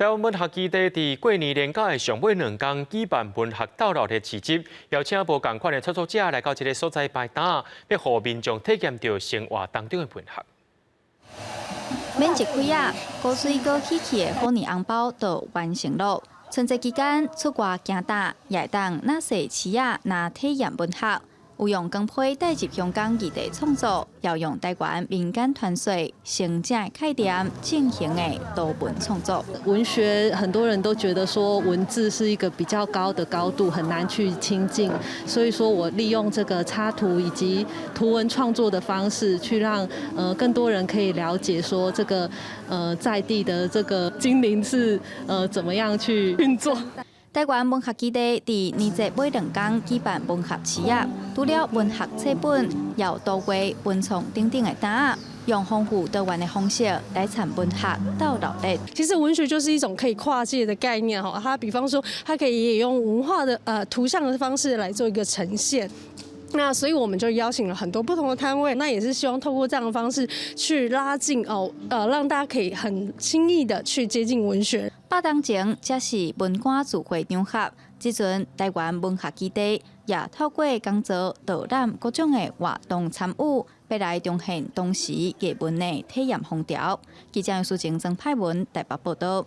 台灣文學基地佇過年連假的上尾兩工舉辦文學鬥鬧熱市集，邀請無仝款的創作者來到這个所在擺檔，欲予民眾體驗著生活當中的文學。免一開啊，古水閣喜氣的虎年紅包就完成囉。春節期間出外行呾，也會當若踅市仔，若體驗文學。有用鋼皮帶入香港異地創作，也用台灣民間傳說成長的概念進行的圖文創作。文學很多人都覺得說文字是一個比較高的高度，很難去親近，所以說我利用這個插圖以及圖文創作的方式，去讓更多人可以了解說這個在地的這個精靈是怎麼樣去運作。台灣文學基地佇年節尾兩工舉辦文學市集，除了文學冊本，也有圖畫、文創等等的檔，用豐富多元的方式來參文學鬥鬧熱。其實文學就是一種可以跨界的概念哈，它比方說，它可以也用文化的圖像的方式來做一個呈現。那所以我們就邀請了很多不同的攤位，那也是希望透過這樣的方式去拉近哦，讓大家可以很輕易的去接近文學。百冬前，這是文官聚會場合。這陣台灣文學基地也透過講座、導覽各種的活動參與，欲來重現當時藝文的體驗風潮。記者楊淑靜、曾派文台北報道。